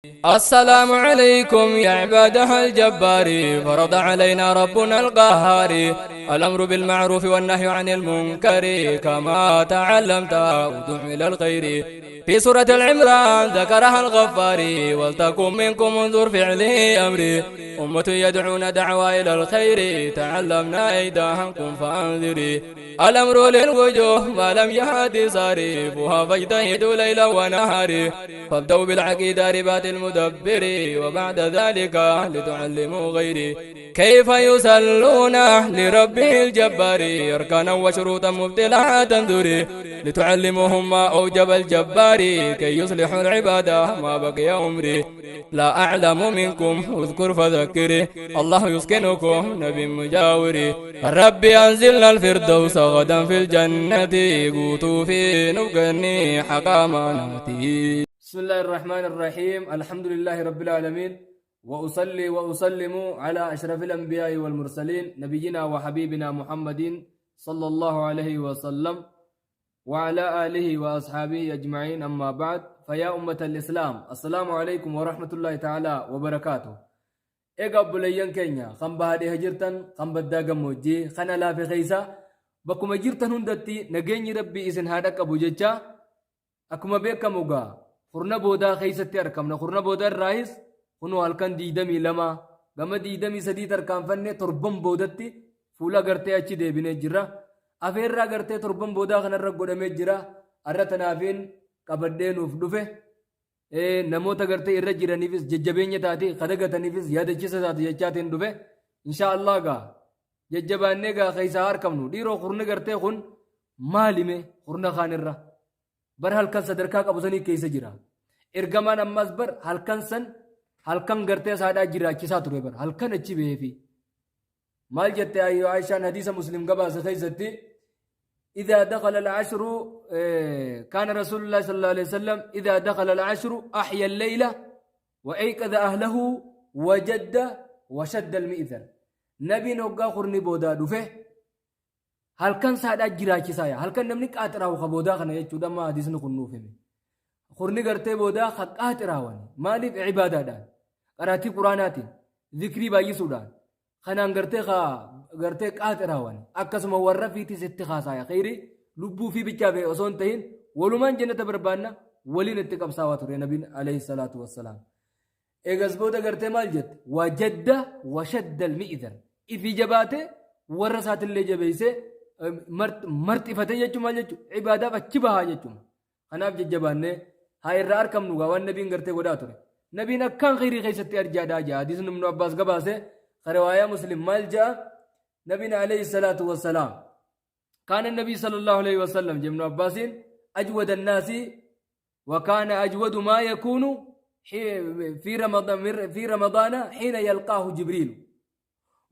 السلام عليكم يا عباده الجبار، فرض علينا ربنا القهار الأمر بالمعروف والنهي عن المنكر. كما تعلمت ادع إلى الخير، في سورة العمران ذكرها الغفار. ولتكن منكم منذر فعله أمري، أمة يدعون دعوة إلى الخير. تعلمنا أيداهم فأنذري، الأمر للوجوه ما لم يهد صارفها، فاجتهدوا ليلا ونهاري. فابدأوا بالعقيدة ربات المدبر، وبعد ذلك لتعلموا غيري كيف يصلون لربه الجبار. أركانا وشروطا مبتلعة تنذري، لتعلموهم ما أوجب الجبار، كي يصلحوا العبادة ما بقي عمري. لا أعلم منكم اذكر فذكري، الله يسكنكم نبي مجاوري. ربي أنزلنا الفردوس غدا في الجنة، قوتوا في نبقني حقاماناتي. بسم الله الرحمن الرحيم، الحمد لله رب العالمين، وأصلي وأسلم على أشرف الأنبياء والمرسلين، نبينا وحبيبنا محمد صلى الله عليه وسلم وعلى آله وأصحابه أجمعين. أما بعد، فيا أمة الإسلام، السلام عليكم ورحمة الله تعالى وبركاته. Egaa obboleeyyan keenya kan baadhee jirtan, kan baddaa gammoojjii, kan alaa fi keessa, bakkuma jirtan hundatti nageenyi Rabbii isin haa dhaqqabu jecha, akkuma beekamu gaa kurna boodaa keessatti argamna. Kurna boodaa irraayis kunoo halkan 22 gama 23 tarkaanfannee torban boodatti fuula gartee achi deebinee jirra. Afeerraa gartee torban boodaa kanarra godhamee jira. Arra tanaafiin qabadhee nuuf dhufe. Namoota gartee irra jiraniifis jajjabeenya taate, kadagataniifis yaadachiisa taate jechaatiin dhufe. Insha Allah gaa jajjabaannee gaa keessaa harkamnu. Dhiiroo, kurni gartee kun maalime kurna kaanirra? Bar halkan sadarkaa qabu sanii keessa jira. Ergamaan ammas bar halkan san halkan gartee saadhaa jiraachisaa ture, bar halkan achi beefi. Maal jette ayyoo Aishaan hadiisa Muslim gabaasa keessatti? إذا دخل العشر كان رسول الله صلى الله عليه وسلم إذا دخل العشر أحيا الليلة وأيقظ أهله وجد وشد المئزر. نبي نوغا خرني بودا دفه halkan saadhaa jiraachisaa. Halkan namni qaaxiraawu ka boodaa kana jechuudha. Amma hadiisni kun nuuf hime, kurni gartee boodaa ka qaaxiraawan. Maaliif? Cibaadaadhaan, qaraatii quraanaatiin, zikrii baay'isuudhaan, kanaan gartee ka gartee qaaxiraawan. Akkasuma warra fiitis itti haasaaya. Kheyri lubbuu fi bichaa ba'e osoo hin tahin, walumaan jannata barbaanna, waliin itti qabsaawaa ture nabiin alayhi salaatu wassalaam. Eegas booda gartee maal jette? Wajadda washadda almi'zar, ifi jabaate, warra isaatillee jabeessee marxifate jechuun maal jechuun? Ibaadaaf achi bahaa jechuun. Kanaaf jajjabaannee haa irraa argamnu gaa waan nabiin gartee godhaa ture. Nabiin akkaan kheyrii keessatti arjaadhaa jaa. Hadiisni Ibnu Abbaas gabaase riwaayaa Muslim maal jaa nabiin alayhi salaatu wassalaam? كان النبي صلى الله عليه وسلم، ابن عباس، أجود الناس، وكان أجود ما يكون في رمضان حين يلقاه جبريل،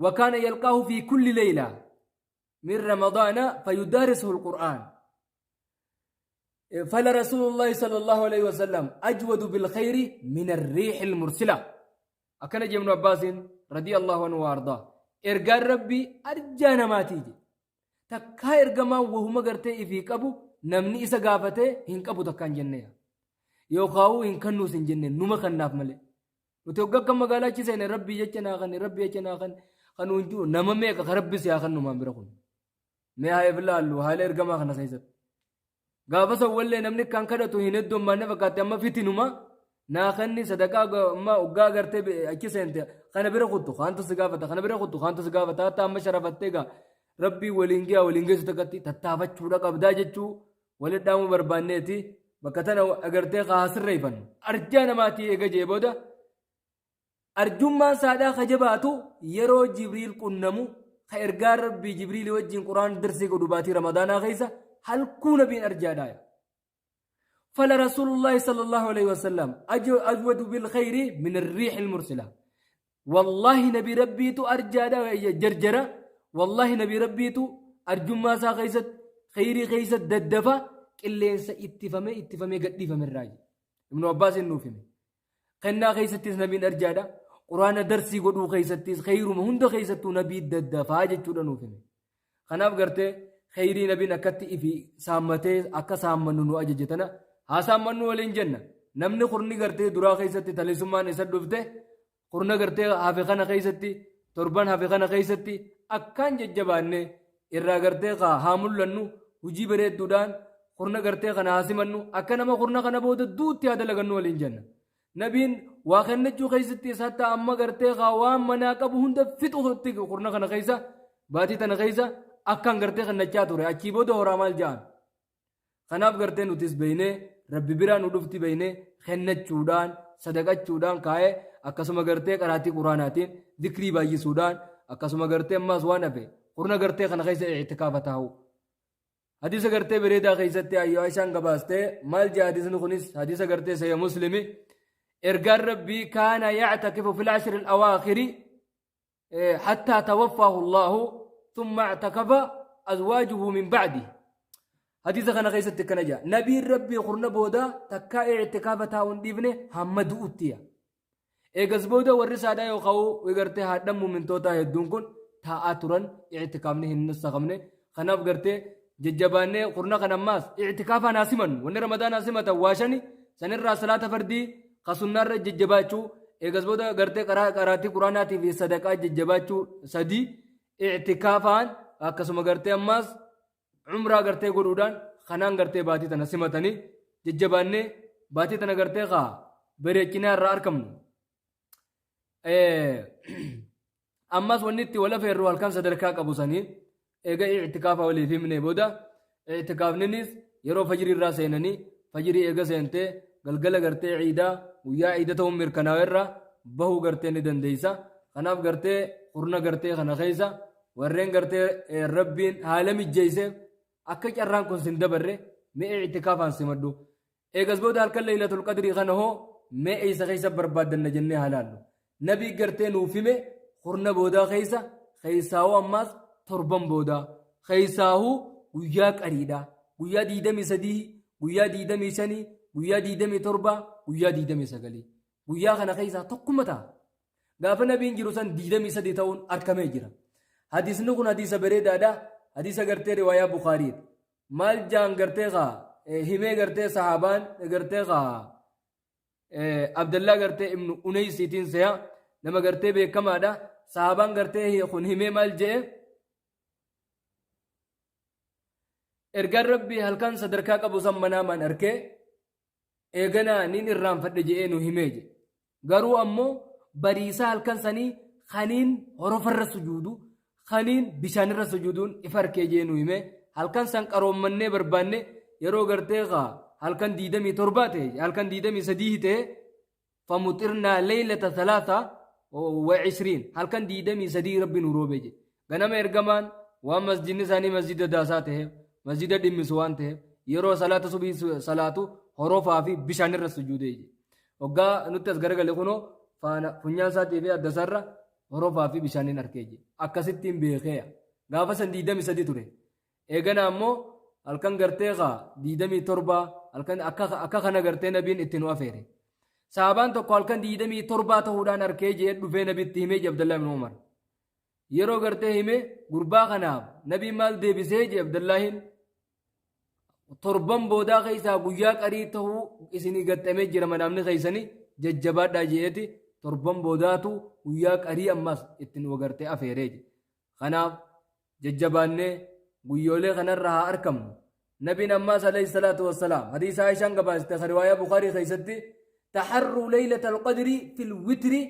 وكان يلقاه في كل ليلة من رمضان فيدارسه القرآن. فلرسول الله صلى الله عليه وسلم أجود بالخير من الريح المرسلة. أكن ابن عباس رضي الله عنه وأرضاه. إرجال ربي أرجى نماتيجي takkaa ergamaan wahuma gartee ifii qabu namni isa gaafatee hin qabu takkaan jenneya, yookaan hin kennuus hin jenne, numa kannaaf malee. Nuti hoggaa akka magaalaa achi seene, Rabbii jecha naa kanne, Rabbii jecha naa kanne, kan nuun jiru nama meeqa ka Rabbi si haa kennumaan bira kun? Mee haa ilaallu haala ergamaa kana keessatti. Gaafa san wallee namni kan kadhatu hin heddummaanne fakkaate. Amma fitinuma naa kanni sadaqaa amma hoggaa gartee achi seente kana bira kuttu kaantu si gaafata, kana bira kuttu kaantu si gaafata. Hatta amma sharafattee gaa Rabbii waliin giyaa waliin geessu takkatti tattaafachuudha qabdaa jechuu walitti dhaamuu barbaanneeti. Bakka tana agartee haa sirreeffannu. Arjaa namaatii eega jee booda, arjummaan saadhaa ka jabaatu yeroo Jibriil qunnamu, ka ergaan Rabbii Jibriilii wajjin Quraan darsii godhu baatii Ramadaanaa keessa halkuu nabiin arjaadhaa. فلرسول الله صلى الله عليه وسلم أجود بالخير من الريح المرسلة. والله نبي ربيتو أرجادا جرجرة، والله نبي ربيتو أرجما سا خيست خيري خيست ددفا qilleensa ittifame ittifamee gadhiifame irraayi. Ibnu Abbaas nuuf hime. Kennaa keessattis nabiin arjaadha. Quraana darsii godhuu keessattis, khayruma hunda keessattuu nabii daddafaa jechuudha nuuf hime. Kanaaf gartee khayrii nabiin akkatti ifi saammatee akka saammannu nu ajaje tana haa saammannu waliin jenna. Namni kurni gartee duraa keessatti talisummaan isa dhufte, kurna gartee hafe kana keessatti, torban hafe kana keessatti akkaan jajjabaanne irraa gartee haa mul'annu, hojii bareedduudhaan kurna gartee kana haa simannu, akka nama kurna kana booda duutti haa dalagannu waliin jenna. Nabiin waa kennachuu keessatti isaatti amma gartee waan manaa qabu hunda fixuutti kurna kana keessa, baatii tana keessa akkaan gartee kennachaa ture. Achii booda horaa maal ja'an? Kanaaf gartee nutis beeynee Rabbi biraa nu dhufti beeynee kennachuudhaan, sadaqachuudhaan kaa'ee, akkasuma gartee qaraatii quraanaatiin zikrii baay'isuudhaan, akkasuma gartee ammaas waan hafe kurna gartee kana keessa i'tikaafa taa'u. Hadiisa gartee bareedaa keessatti Ayyoo Aishaan gabaastee maal jaa? Hadiisni kunis hadiisa gartee Sahih Muslimi. Ergaan Rabbii kaana yactakifu fil ashri al-awaakhiri hattaa tawaffaahu Allaahu thumma i'takafa azwaajuhu min ba'di. Hadiisa kana keessatti akkana jaa: Nabiin Rabbii kurna booda takkaa i'tikaafa taa'uun dhiifne hamma du'utti. Eegas booda warri saadhaa yookaan gartee haadhan muumintootaa hedduun kun taa'aa turan, i'tikaafni hin nassakamne. Kanaaf gartee jajjabaannee kurna kana ammaas i'tikaafaan haa simannu. Wanni Ramadaanaa simatan waa shani. Sanirraa salaata fardii ka sunnaarra jajjabaachuu, eegas booda gartee qaraatii quraanaatii fi sadaqaa jajjabaachuu sadii, i'tikaafaan, akkasuma gartee ammaas umraa gartee godhuudhaan, kanaan gartee baatii tana simatanii jajjabaannee baatii tana gartee kaa bareechinaa irraa argamnu. Ammas wanni itti wal afeerru halkan sadarkaa qabu sanii eega i'tikaafa waliif himne booda, i'tikaafninis yeroo fajrii irraa seenanii, fajrii eega seentee galgala gartee ciidaa, guyyaa ciida ta'uun mirkanaa'e irraa bahuu gartee ni dandeessa. Kanaaf gartee kurna gartee kana keessa warreen gartee Rabbiin haala mijjeesseef akka carraan kun sin dabarre mee i'tikaafaan simadhu. Eegas booda halkan Laylatul Qadrii kana hoo mee eessa keessa barbaaddanna jennee haa laallu. Nabii gartee nuuf hime kurna boodaa keessa, keessaahuu ammaas torban boodaa, keessaahuu guyyaa qariidha. Guyyaa 23, guyyaa 25, guyyaa 27, guyyaa 29. Guyyaa kana keessaa tokkuma ta'a. Gaafa nabiin jiru san 23 ta'uun arkamee jira. Hadiisni kun hadiisa bareedaadha. Hadiisa gartee riwaayaa Bukaariidha. Maal jaan gartee kaa himee gartee sahaabaan gartee kaa Abdallaa gartee ibnu Uneysiitiin seya, nama gartee beekamaadha. Sahaabaan gartee kun himee maal je'e? Ergaan Rabbii halkan sadarkaa qabu san manaamaan arkee, eeganaa nin irraanfadhe je'ee nu himee jedhe. Garuu ammoo bariisaa halkan sanii kaniin horofarra sujuudu, kaniin bishaanirra sujuuduun ifa arkee je'ee nu himee, halkan san qaroommannee barbaanne, yeroo gartee kaa halkan 27 ta'e, halkan 23 ta'e, famuxirnaa leeylata salaasa wa ishriin, halkan 23 Rabbi nu roobee jedhe. Ganama ergamaan waan masjidni isaanii masjida daasaa ta'eef, masjida dhimmisu waan ta'eef, yeroo salaata subii salaatu horofaa fi bishaanirra sujuudee jedhe. Hoggaa nutti as garagale kunoo faana funyaan isaatii fi adda isaarra horofaa fi bishaaniin arkee jedhe. Akkasittiin beekee gaafa san 23 ture. Eegana ammoo halkan gartee kaa 27 halkan akka kana gartee nabiin itti nu afeere. Sahabaan tokko halkan 27 ta'uudhaan arkee jee dhufee nabitti himee jee Abdallah ibn Umar. Yeroo gartee hime gurbaa kanaaf nabiin maal deebisee jee Abdallaahin? Torban boodaa keessaa guyyaa qarii ta'uu isinii gaxxamee jira, manaamni keessanii jajjabaadhaa jeeti, torban boodaatu guyyaa qarii ammas ittiin wagartee afeeree je. Kanaaf jajjabaannee guyyoolee kanarra haa arkamnu. Nabiin ammaas alayhi salaatu wassalaam hadiisa Aishaan gabaasite ka riwaayaa Bukaarii keessatti, taharruu laylatal qadri fil witri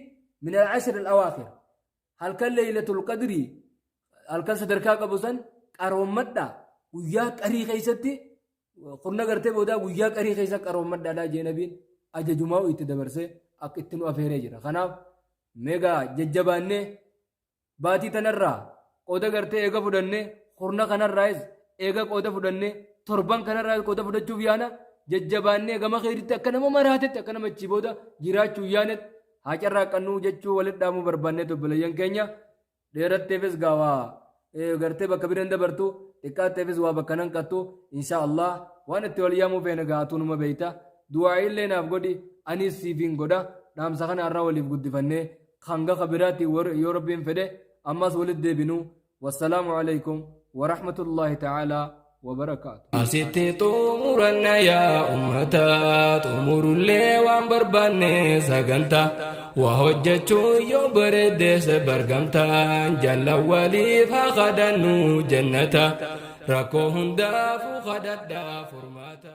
min al-ashr al-awaakhir. Halkan Laylatul Qadrii, halkan sadarkaa qabu san qaroommadhaa, guyyaa qarii keessatti, kurna gartee boodaa guyyaa qarii keessa qaroommadhaadhaa jee nabiin ajajumaa itti dabarsee akka itti nu afeeree jira. Kanaaf meegaa jajjabaannee baatii tanarraa qooda gartee eega fudhannee, kurna kanarraayis eega qooda fudhannee, torban kanarraayis qooda fudhachuuf yaana, jajjabaannee gama keeritti akka nama maraatetti, akka nama achii booda jiraachuu yaanetti haa carraaqqannuu jechuu walitti dhaamuu barbaannee. Obboleeyyan keenya, dheeratteefis gaawaa gartee bakka biran dabartu, xiqqaatteefis waa bakka nan qattu. Insha Allah waan itti wal yaamuu feene gaatuu numa beeyta. Du'aa illee naaf godhi, anis siifin godha. Dhaamsa kana irraa waliif guddifannee hanga kabiraatti yoo Rabbiin fedhe ammas walitti deebinu. Wassalaamu alaikum warahmatullahi ta'ala. Wabarakaatu. Asitti xumuranna yaa ummata, xumurullee waan barbaanne sagantaa waa hojjechuu yoo bareeddees bargamtaan jalla waliif haa kadhannu jannata, rakkoo hundaafuu kadhadhaa furmaata.